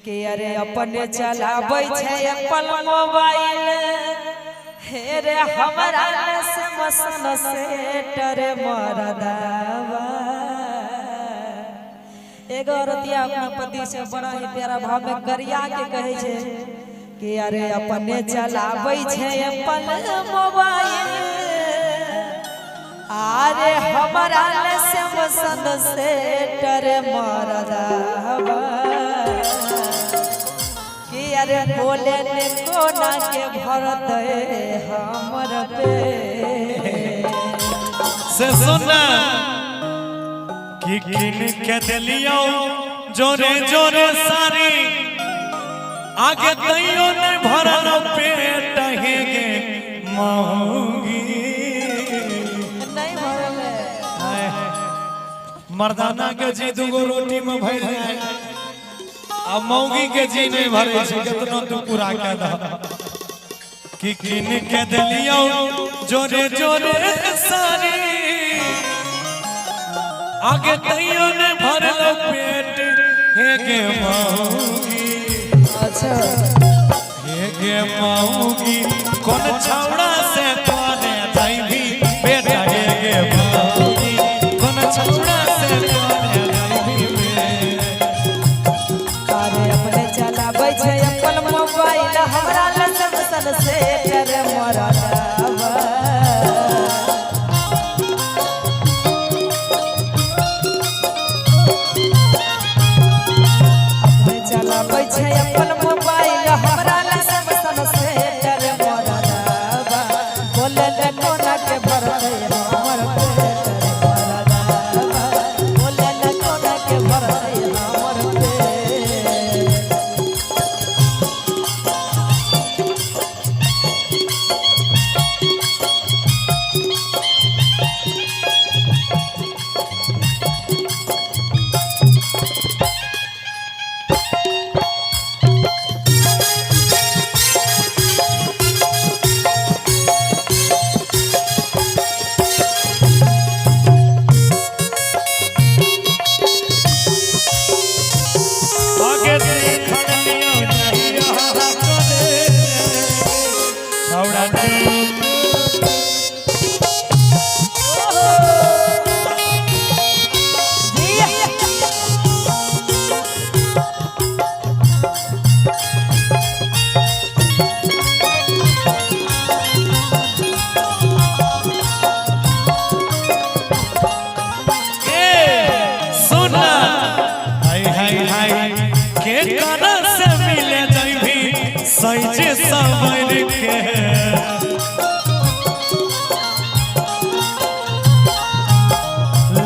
कि अरे अपने चलाबै छै एप्पल मोबाइल, हे रे हमरा सैमसंग सेटर मरदावा। एगो औरतिया अपना पति से बड़ा ही प्यारा भाव में गरिया के कहे छै कि अरे अपने चलाबै छै एप्पल मोबाइल, अरे हमरा सैमसंग सेटर मरदावा। कि अरे बोले ने कोना के भरतै हमर पे से सुन कि किन के दिलियो जोरे जोरे सारी, आगे तैयो नहीं भरल पेट हेगे मौगी। नहीं भरल हाय, मर्दाना के जी दूगो रोटी में भर जाए, आ मौगी के जी नहीं भरे छै केतनो तू पूरा के दह। कि किन के दिलियो जोरे जोरे सारी, आगे तैयो ने भरल पेट हेगे मौगी। अच्छा हेगे मौगी कोन छौड़ा से तोरे जाइबी बेटा, हेगे मौगी कोन छौड़ा से तोरे जाइबी बेटा। अरे अपने चलाबै छै एप्पल मोबाइल, हमरा लग सैमसंग सेटर मरदावा। अपने चलाबै छै एप्पल मोबाइल, हमरा लग सैमसंग सेटर मरदावा। बोले ने कोना के भरतै हमर पेट मरदावा, बोले ने कोना के भरतै हमर पेट। आगे देखन लियो नहीं रहा करे छौड़ा चुप। ए सुन, हाय हाय हाय के कर से मिले जाइबी सैज सवर के,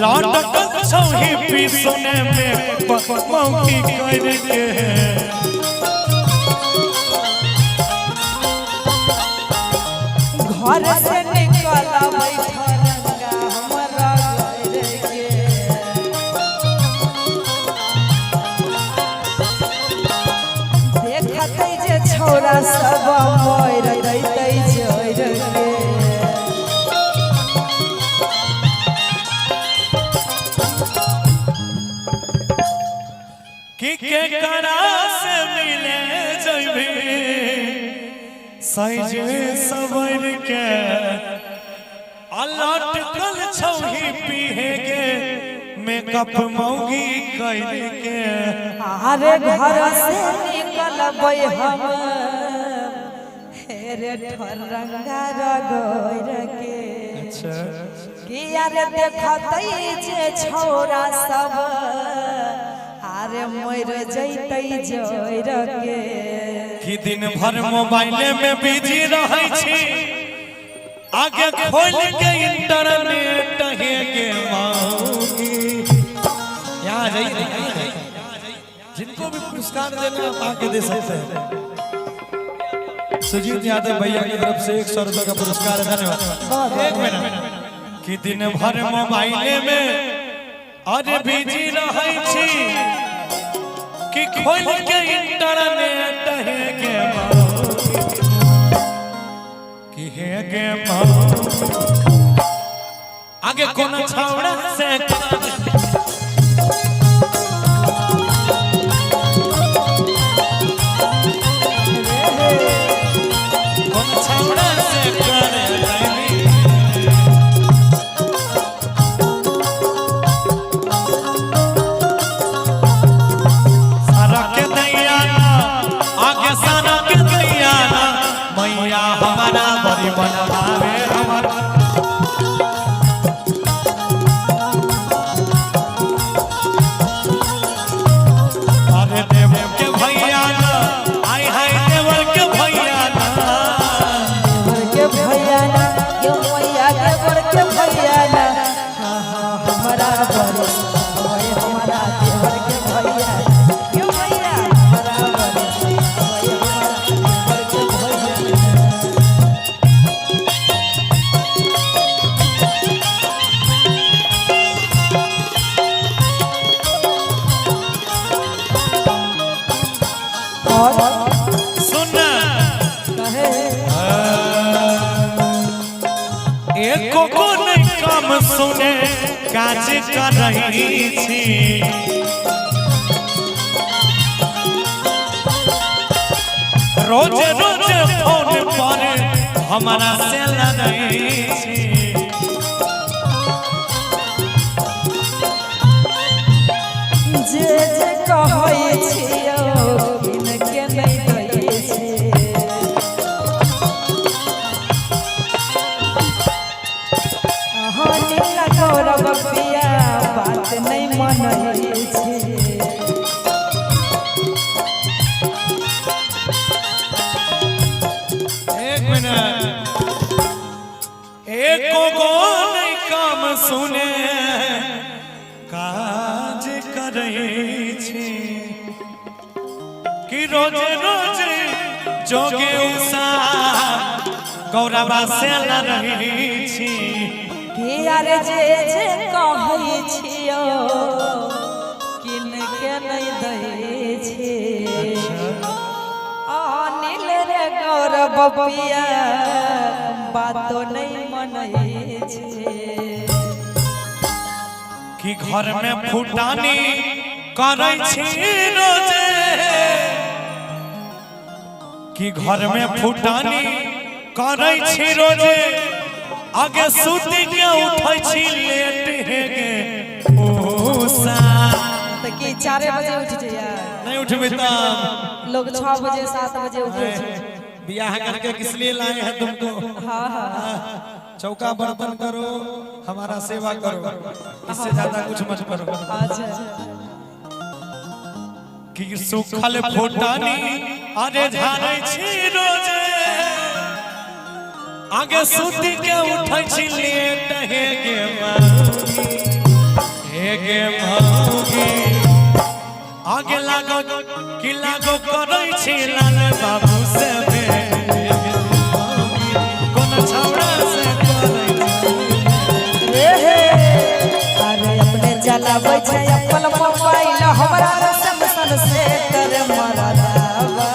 लौटक छौही पी सुने में मौकी कर के। घर से निकल बैठरंगा हमरा घर के, देखतै जे छौड़ा सब मर दैतै जर के। कि के करा से मिले जइबी सैज सवर के, अलटकल छौही पीहे के मेकअप मौगी कर के। अरे घर से निकलबै हम हे रे ठरंगा रगोर के। अच्छा कि अरे देखतै जे छौड़ा सब अरे मर जैतै जर के। कि दिन भर मोबाइले में बिजी रहै छी, आगे खोल के इंटरनेट हेगे मौगी। यहाँ जाइए, यहाँ जाइए। जिनको भी पुरस्कार देना आप आके दे सकते हैं। सुजीत यादव भैया की तरफ से 100 रुपए का पुरस्कार है, धन्यवाद। एक मिनट, कि दिन भर मोबाइले में अरे बिजी रहै छी, कि खोल के इंटरनेट हेगे मौगी, कि हेगे मौगी आगे कोन छौड़ा से और सुन कहे एको को नहीं काम सुने काज करही छी। रोज रोज फोन पर हमारा से लड़ै छी। जे जे कहै छियौ किनके नहि दै छै। अहाँ नीला गौरव पिया बात नहि मानै छै। एक मिनट, एको को नहीं काम सुने काज करै छी कि रोज रोज जोगे उषा गौरवा से लड़ै छी। कि अरे जे जे कहै छियौ किनके नहि दै छै। अनिल रे गौरव पिया बातो नहि मानै छै। कि घर में फुटानी करै छी रोजे, कि घर में फुटानी करै छी रोजे, आगे सुति के उठै छी लेट हे गे उषा। तऽ की 4 बजे उठ जइया? नहीं उठबे तब लोग 6 बजे 7 बजे उठै छै। बियाह करके किस लिए लाए हैं तुमको? हाँ हाँ। चौका बर्तन करो, हमारा सेवा करो, इससे ज्यादा कुछ मत करो। अच्छा। कि सुखल फुटानी अरे झाड़ै छी रोजे, आगे सुति के उठै छी लेट हे गे मौगी, हे गे मौगी। आगे लागो कि लागो करै छी लाल बाबू से भेंट, हे गे मौगी, कोन छौड़ा से करै छी। हे हे, अरे अपने चलाबै छै अपन मोबाइल, हमरा सैमसंग से तर मरदावा।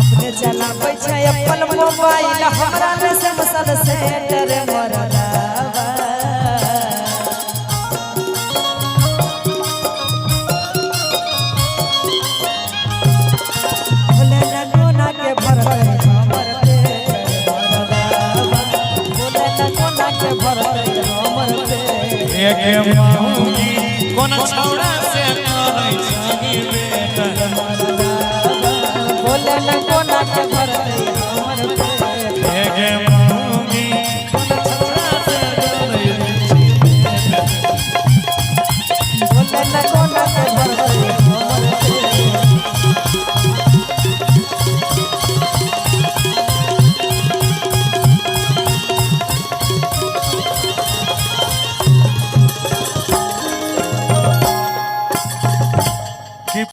अपने चलाबै छै अपन मोबाइल, हमरा सैमसंग से तर मरदावा। बोले न कोना के भरतै हमर पेट मरदावा। बोले न कोना के भरतै हमर पेट। हे गे मौगी, कोन छौड़ा से करै छी बेटा? बोले न कोना के भरतै हमर पेट।